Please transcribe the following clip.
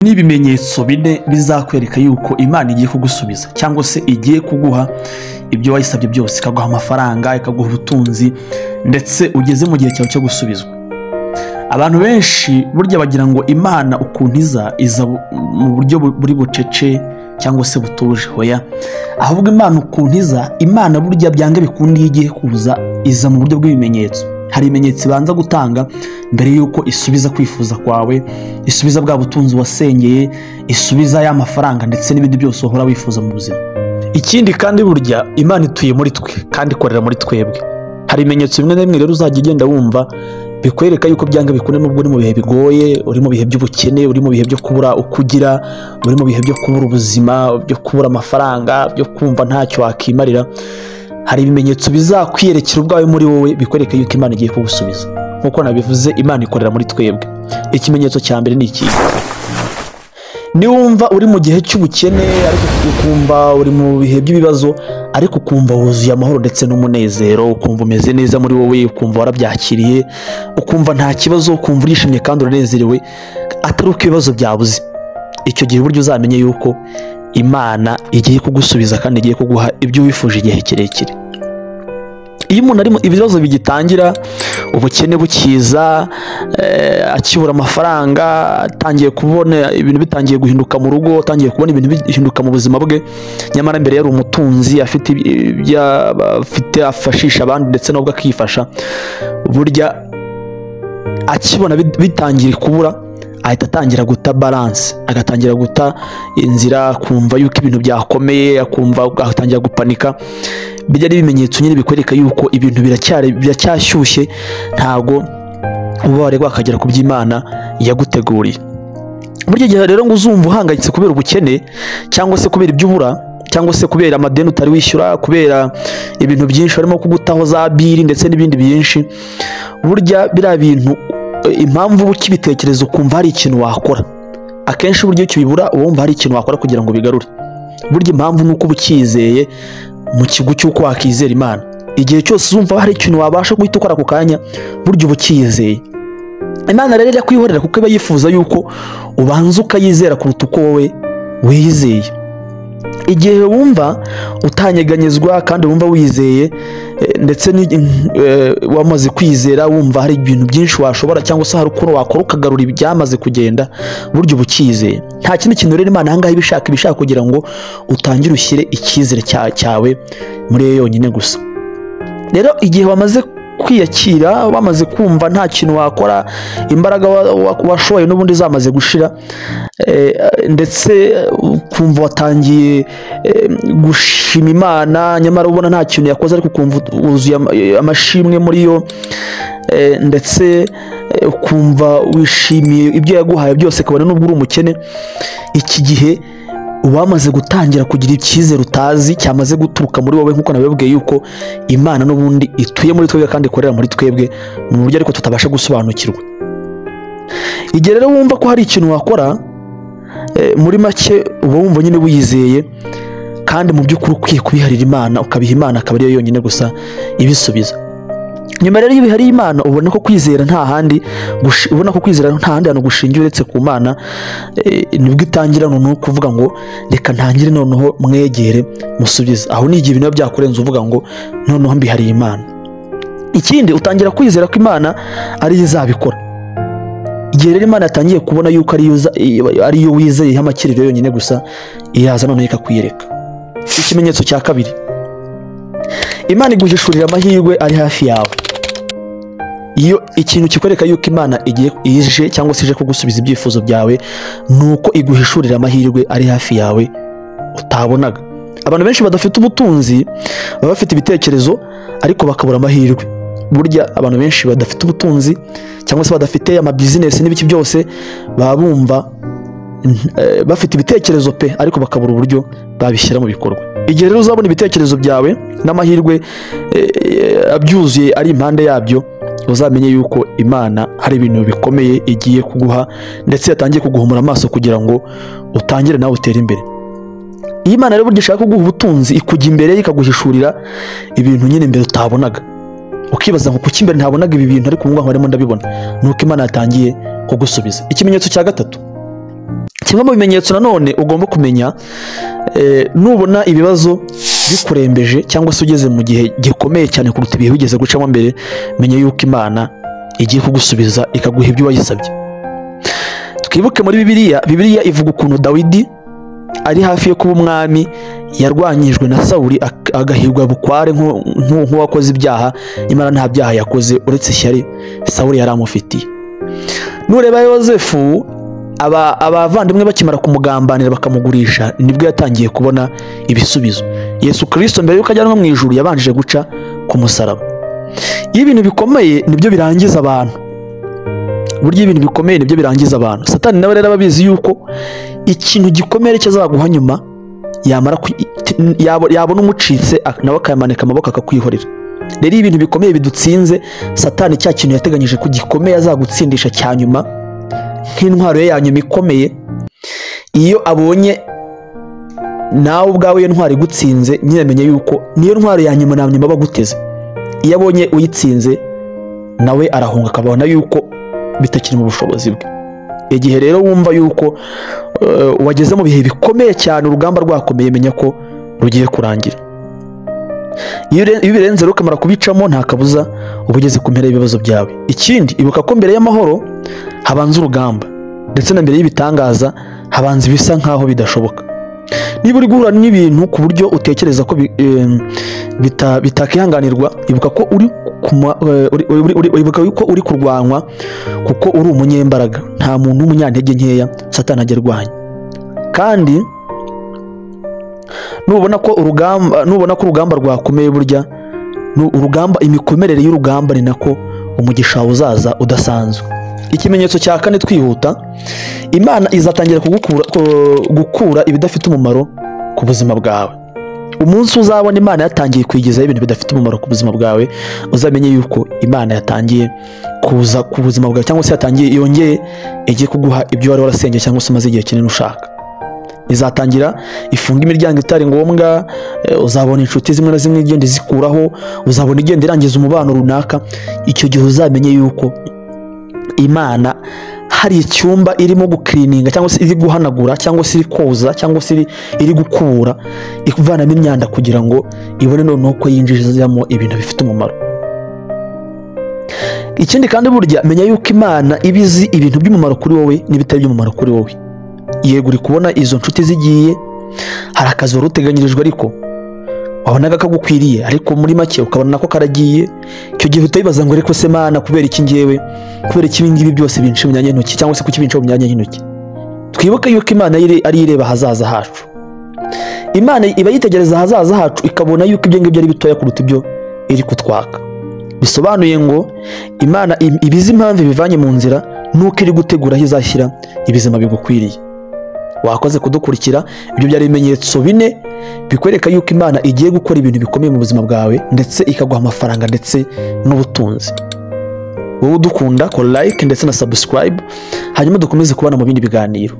N'ibimenyetso bine bizakwereka yuko Imana igiye kugusubiza cyangwa se igiye kuguha ibyo wayisabye byose, ikaguha amafaranga, ikaguha ubutunzi, ndetse ugeze mu gihe cyawe cyo gusubizwa. Abantu benshi burya bagira ngo Imana ukuntu iza iza mu buryo buri bucece cyangwa se butuje. Hoya, ahubwo Imana ukuntu iza, Imana burya byanga bikunda iyo igiye kuza iza mu buryo bw'ibimenyetso. Hari ibimenyetso ibanza gutanga mbere y'uko isubiza kwifuza kwawe, isubiza bwa butunzi wasengeye, isubiza ya mafaranga ndetse n'ibindi byose uhora wifuza mu buzima. Ikindi kandi burya Imana ituye muri twe kandi ikorera muri twebwe. Hari ibimenyetso bimwe na bimwe rero uzajya ugenda wumva bikwereka yuko byanga bikunda, nubwo uri mu bihe bigoye, uri mu bihe by'ubukene, uri mu bihe byo kubura uko ugira, uri mu bihe byo kubura ubuzima, byo kubura amafaranga, byo kumva ntacyo wakimarira. Hari ibimenyetso bizakwiyerekera ubwawe muri wowe bikwereka yuko Imana igiye kugusubiza. Nk'uko nabivuze, Imana ikorera muri twebwe. Ikimenyetso cya mbere ni iki: niwumva uri mu gihe cy'ubukene ariko ukumva uri mu bihe by'ibibazo, ariko ukumva wuzuye amahoro ndetse n'umunezero, ukumva umeze neza muri wowe, ukumva warabyakiriye, ukumva nta kibazo, ukumva urishimye kandi uranezerewe, atari uko ibibazo byabuze, icyo gihe uburyo uzamenye yuko Imana igiye kugusubiza kandi igiye kuguha ibyo wifuje igihe kirekire. Iyo umuntu ari mu ibibazo bigitangira, ubukene bukiza, akibura amafaranga, atangiye kubona ibintu bitangiye guhinduka mu rugo, atangiye kubona ibintu bihinduka mu buzima bwe, nyamara mbere yari umutunzi afite ibyo afite afashisha abandi ndetse n'ubwo akifasha, burya akibona bitangiye kubura ahita atangira guta balance, agatangira guta inzira, akumva yuko ibintu byakomeye, akumva agatangira gupanika. Bijya ari ibimenyetso nyine bikwereka yuko ibintu biracyashyushye, ntago uba wari wakagera ku by'Imana yaguteguriye. Burya igihe rero ngo uzumva uhangayitse kubera ubukene cyangwa se kubera ibyo ubura cyangwa se kubera amadeni utari wishyura, kubera ibintu byinshi barimo kugutaho za biri ndetse n'ibindi byinshi, burya biriya bintu impamvu uba ukibitekereza ukumva hari ikintu wakora, akenshi burya iyo ukibibura uba wumva hari ikintu wakora kugira ngo bigarure. Burya impamvu ni uko uba ukizeye mu kigo cy'uko wakizera Imana. Igihe cyose uzumva hari ikintu wabasha guhita ukora ako kanya, burya uba ukiyizeye. Imana rero irakwihorera kuko iba yifuza yuko ubanza ukayizera kuruta uko wowe wiyizeye. Igihe wumva utanyeganyezwa kandi wumva wizeye, ndetse wamaze kwizera, wumva hari ibintu byinshi washobora cyangwa se hari ukuntu wakora ukagarura ibyamaze kugenda, burya uba ukizeye. Nta kindi kintu rero Imana ahangaha ibishaka kugira ngo utangire ushyire icyizere cyawe muri yo yonyine gusa. Rero igihe wamaze kwiyakira, wamaze kumva nta kintu wakora, imbaraga washoye n'ubundi zamaze gushira, ndetse ukumva watangiye gushima Imana nyamara ubona nta kintu yakoze, ariko ukumva wuzuye amashimwe muri yo, ndetse ukumva wishimiye ibyo yaguhaye byose kabone n'ubwo uri umukene, iki gihe wamaze gutangira kugira icyizere utazi cyamaze guturuka muri wowe, nk'uko nabibabwiye yuko Imana n'ubundi ituye muri twebwe kandi ikorera muri twebwe mu buryo ariko tutabasha gusobanukirwa. Igihe rero wumva ko hari ikintu wakora, muri make uba wumva nyine wiyizeye, kandi mu by'ukuri ukwiye kubiharira Imana, ukabiha Imana akaba ariyo yonyine gusa ibisubiza. Nyuma rero iyo ubihariye Imana, ubona ko kwizera nta handi ubona ko kwizera nta handi hantu gushingiye uretse ku Mana, nibwo itangira noneho kuvuga ngo reka ntangire noneho mwegere musubize. Aho ni igihe ibintu biba byakurenze uvuga ngo noneho mbihariye Imana. Ikindi utangira kwizera ko Imana ariyo izabikora. Igihe rero Imana yatangiye kubona yuko ariyo wizeye amakiriro yonyine gusa, iraza noneho ikakwiyereka. Ikimenyetso cya kabiri, Imana iguhishurira amahirwe ari hafi yawe. Iyo ikintu kikwereka yuko Imana igiye ije cyangwa se ije kugusubiza ibyifuzo byawe, ni uko iguhishurira amahirwe ari hafi yawe utabonaga. Abantu benshi badafite ubutunzi baba bafite ibitekerezo ariko bakabura amahirwe. Burya abantu benshi badafite ubutunzi cyangwa se badafite amabizinesi n'ibiki byose, baba bumva bafite ibitekerezo pe, ariko bakabura uburyo babishyira mu bikorwa. Igihe rero uzabona ibitekerezo byawe n'amahirwe abyuzuye ari impande yabyo, uzamenye yuko Imana hari ibintu bikomeye igiye kuguha, ndetse yatangiye kuguhumura amaso kugira ngo utangire nawe utere imbere. Iyo Imana rero burya ishaka kuguha ubutunzi, ikujya imbere ikaguhishurira ibintu nyine mbere utabonaga, ukibaza ngo kuki mbere ntabonaga ibi bintu ariko ubu ngubu arimo ndabibona. Nuko Imana yatangiye kugusubiza. Ikimenyetso cya gatatu, Kimwe mu bimenyetso nanone ugomba kumenya, nubona ibibazo bikurembeje cyangwa se ugeze mu gihe gikomeye cyane kuruta ibihe wigeze gucamo mbere, menya yuko Imana igiye kugusubiza ikaguha ibyo wayisabye. Twibuke muri Bibiliya, Bibiliya ivuga ukuntu Dawidi ari hafi yo kuba umwami yarwanyijwe na Sawuli agahigwa bukware nk'uwakoze ibyaha, nyamara nta byaha yakoze uretse ishyari Sawuli yari amufitiye. Nureba Yozefu, abavandimwe bakimara kumugambanira bakamugurisha, nibwo yatangiye kubona ibisubizo. Yesu Kristo mbere yuko ajyanwa mu ijuru yabanjije guca ku musaraba. Iyo ibintu bikomeye nibyo birangiza abantu. Burya ibintu bikomeye nibyo birangiza abantu. Satani nawe rero aba abizi yuko ikintu gikomeye cyazaguha nyuma, yamara yabona umucitse nawe akayamanika amaboko akakwihorera. Rero ibintu bikomeye bidutsinze, Satani cya kintu yateganyije ko gikomeye azagutsindisha cya nyuma, nk'intwaro ye ya nyuma ikomeye, iyo abonye nawe ubwawe iyo ntwaro igutsinze, nyine amenye yuko niyo ntwaro ya nyuma na nyuma aba aguteze. Iyo abonye uyitsinze nawe arahunga, akabona yuko bitakiri mu bushobozi bwe. Igihe rero wumva yuko wageze mu bihe bikomeye cyane, urugamba rwakomeye, menya ko rugiye kurangira. Iyo birenze rero ukamara kubicamo, nta kabuza uba ugeze ku mpera y'ibibazo byawe. Ikindi, ibuka ko mbere y'amahoro habanza urugamba, ndetse na mbere y'ibitangaza habanza ibisa nkaho bidashoboka. Niba uri guhura n'ibintu ku buryo utekereza ko bitakihanganirwa, ibuka ko ibuka yuko uri kurwanywa kuko uri umunyembaraga. Nta muntu w'umunyantege nkeya Satani ajya arwanya. Kandi nubona ko urugamba rwakomeye, burya urugamba, imikomerere y'urugamba ni nako umugisha uzaza udasanzwe. Ikimenyetso cya kane twihuta, Imana izatangira gukura ibidafite umumaro ku buzima bwawe. Umunsi uzabona Imana yatangiye kwigezaho ibintu bidafite umumaro ku buzima bwawe, uzamenye yuko Imana yatangiye kuza ku buzima bwawe, cyangwa se yatangiye yongeye igiye kuguha ibyo wari warasengeye cyangwa se umaze igihe kinini ushaka. Izatangira ifunga imiryango itari ngombwa, uzabona inshuti zimwe na zimwe igenda izikuraho, uzabona igenda irangiza umubano runaka. Icyo gihe uzamenye yuko Imana hari icyumba irimo gukirininga, cyangwa se iri guhanagura, cyangwa se iri koza, cyangwa se iri gukura, ivanamo imyanda kugira ngo ibone noneho ko yinjizamo ibintu bifite umumaro. Ikindi kandi burya menya yuko Imana iba izi ibintu by'umumaro kuri wowe n'ibitari by'umumaro kuri wowe. Yego uri kubona izo nshuti zigiye, hari akazi wari uteganyirijwe ariko wabonaga kagukwiriye, ariko muri make ukabona nako karagiye. Icyo gihe utabibaza ngo ariko se Mana, kubera iki ngewe, kubera iki ibi ngibi byose binca mu myanya y'intoki, cyangwa se kuki binca mu myanya y'intoki? Twibuke yuko Imana ari ireba ahazaza hacu. Imana iba yitegereza ahazaza hacu, ikabona yuko ibyo ngibyo ari bitoya kuruta ibyo iri kutwaka. Bisobanuye ngo Imana ibizi impamvu ibivanye mu nzira, nuko iri gutegura aho izashyira ibizima bigukwiriye. Wakoze kudukurikira. Ibyo byari ibimenyetso bine bikwereka yuko Imana igiye gukora ibintu bikomeye mu buzima bwawe, ndetse ikaguha amafaranga ndetse n'ubutunzi. Wowe udukunda, kora like ndetse na subscribe, hanyuma dukomeze kubana mu bindi biganiro.